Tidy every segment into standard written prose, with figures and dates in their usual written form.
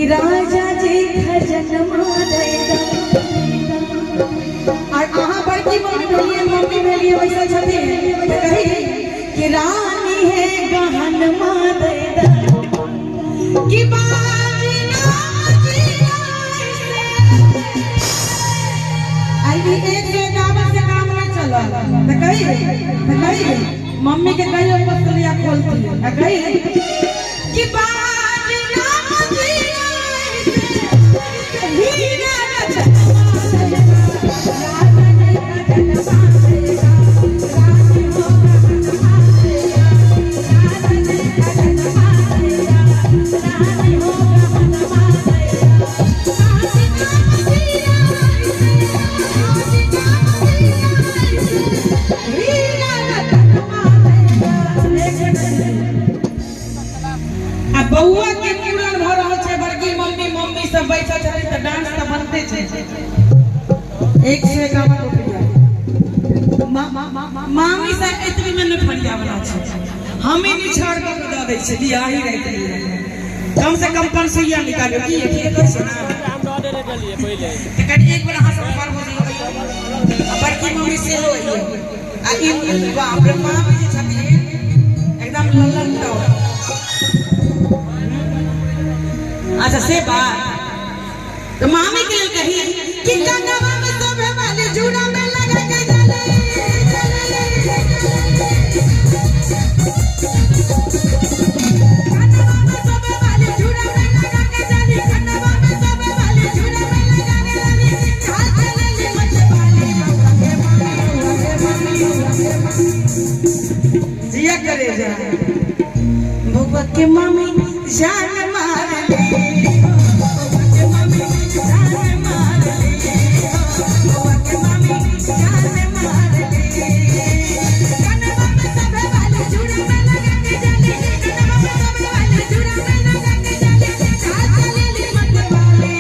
कि राजा जी खजनमा दैदा। और अहाँ बड़की मम्मी भेलिए, मम्मी भेलिए वैसा छथिन तऽ कही कि रानी है गहनमा दैदा कि बाजना आई भी 151 से काम नहीं चलल तऽ कही, तऽ कही मम्मी के कहियो पसलिया खोलती आ कही कि बाजना हीरा आ बौआ के मूड़न भऽ रहल छै, बड़की मम्मी मम्मी सब बैठल छथिन तऽ डांस तऽ बनते छै। 151 रुपया मामी से एतबी में नहि फरिया वाला छै, हमें निछाड़ कऽ के दऽ दै छै बियाही राति कम से कम 500 निकालियौ की ठीक कहै छै ना। तऽ कनि एक बेर अहाँ सब ठाढ़ भऽ जइयौ आ बड़की मम्मी सेहो अइयौ आ ई बाप रे मामी जे छथिन एकदम लल्लन टॉप। अच्छा से बात तो मामी के लिए कही कि कंगवा में शोभे वाली जूड़ा में लगा के जले कंगवा में शोभे वाली जूड़ा में लगा के जले कंगवा में शोभे वाली जूड़ा में लगा के जले चाल चलेली मत वाली बउआ के मामी बउआ के मामी बउआ के मामी जिया करे जा बउआ के मामी जान मार ली बउआ के मामी जान मार ली बउआ के मामी जान मार ली कनवा में शोभे वाली जूड़ा में लगा के जली कनवा में शोभे वाली जूड़ा में लगा के जली चाल चलेली मत वाली।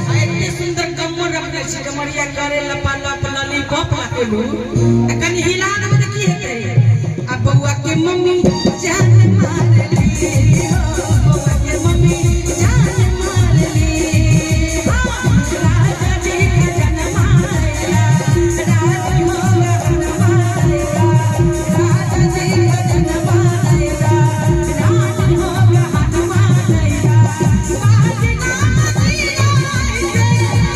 आ एते सुंदर कमर रखने छी कमरिया करे लपा लप लली पप लागेलू आ कनि हिला देबै तऽ की हेतै। आ बउआ के मम्मी जान मार ली हो बउआ के मम्मी जान मार ली हाँ राजा जी का जन्म आया रानी हो गहन मारेगा राजा जी का जन्म आया रानी हो गहन मारेगा बाजना मजीरा ऐसे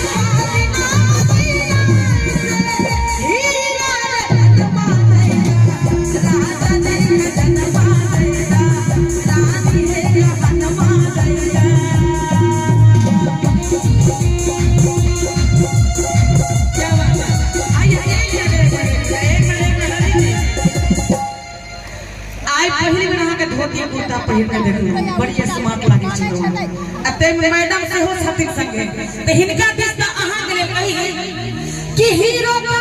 बाजना मजीरा ऐसे हीरा रतन मारेगा राजा जी का जन्म आया रानी है गहन मारेगा। क्या बात है। आइए एक मिनट एक मिनट एक मिनट एक मिनट आइ पहिल बेर अहाँके धोती कुर्ता पहिर के देखलहुँ, बड़ी स्मार्ट लागै छै। आ ताहिमे मैडम सेहो छथिन संगे, तऽ हिनका दिस तऽ अहाँके लेल कही कि हीरो का